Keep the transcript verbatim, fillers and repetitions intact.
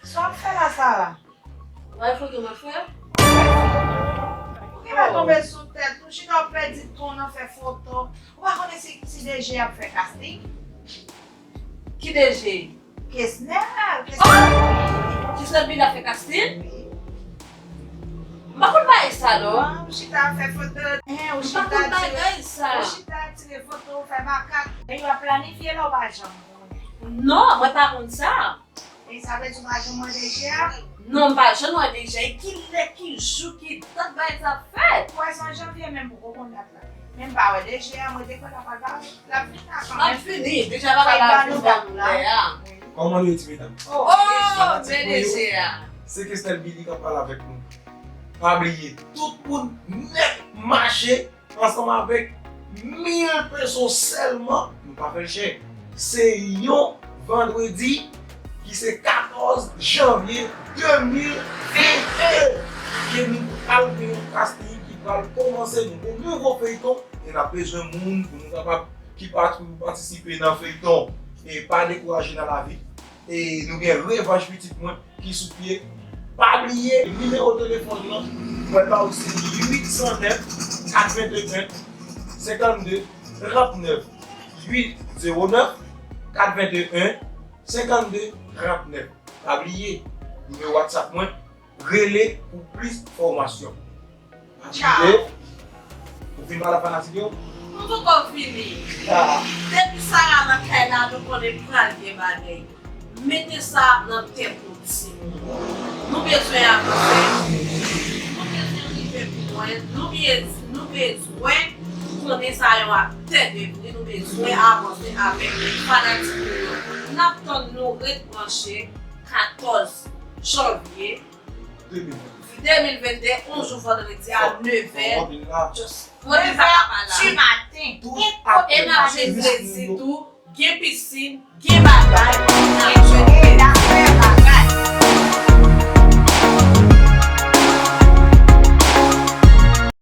Sa w ap fè la, Sara? Wè foto mwen fè? Ou gentan tonbe sou tèt ou, chita w pèdi tan nan fè foto. Ou pa konnen si, si D G ap fè casting? Ki D G? Kesnel, Kesnel. Kesnel Bina fè casting? M pa konn bagay sa non. Ou chita ap fè foto. Hen, ou M pa chita konn tire, bagay sa. Ou chita tire foto, fè makak. E yo ap planifye la, ou pa janm konnen. Non, mwen pa konn sa. E sa vle di ou pa janm wè D G a? Non, m pa janm wè D G a. Kilè, ki jou, ki dat bagay sa ap fèt? Ou wè se an janvye menm, poko konn dat la. Men m pa wè D G a, mwen te kwè l ap al pale. L ap vin la L ap kanmenm. Vini, D J a pa pral vin nan lè a. Kòman nou ye ti medam? Oh, men D J a. Se Kesnel Bini k ap pale avèk nou. Pa bliye, tout moun nèt mache ansanm avèk mil peso sèlman, nou pa fè l chè. Se yon vandredi ki se katòz janvye de mil venntde ke nou pral gen yon casting ki pral kòmanse, nou gen nouvo feyton e n ap bezwen moun pou nou kapab ki patisipe nan feyton. E pa dekouraje nan lavi. E nou gen revanj pitit mwen ki sou pye. Pa bliye nimewo telefòn nan, mwen ba ou se uit san nèf, kat venteyen, senkannde, trannèf. Uit zewo nèf, kat venteyen, senkannde, trannèf. Pa bliye nimewo WhatsApp mwen, rele pou plis enfòmasyon. Tchao. Ou fin pale ak fanatik yo? M poko fini. Depi Sara nan kay la, nou konnen pral gen bagay. Mete sa nan tèt nou timoun. Nou bezwen avanse. Nou bezwen rive pi lwen. Nou bezwen konnen sa yo ap tèt devni. Nou bezwen avanse avèk fanatik nou yo. N ap tann nou ret branche katòz janvye de mil vennde, yon jou vandredi a nevè. Mwen di sa pa la. Du maten. E n ap jwenn plezi tou, gen pisin, gen bagay, n ap jwenn plezi.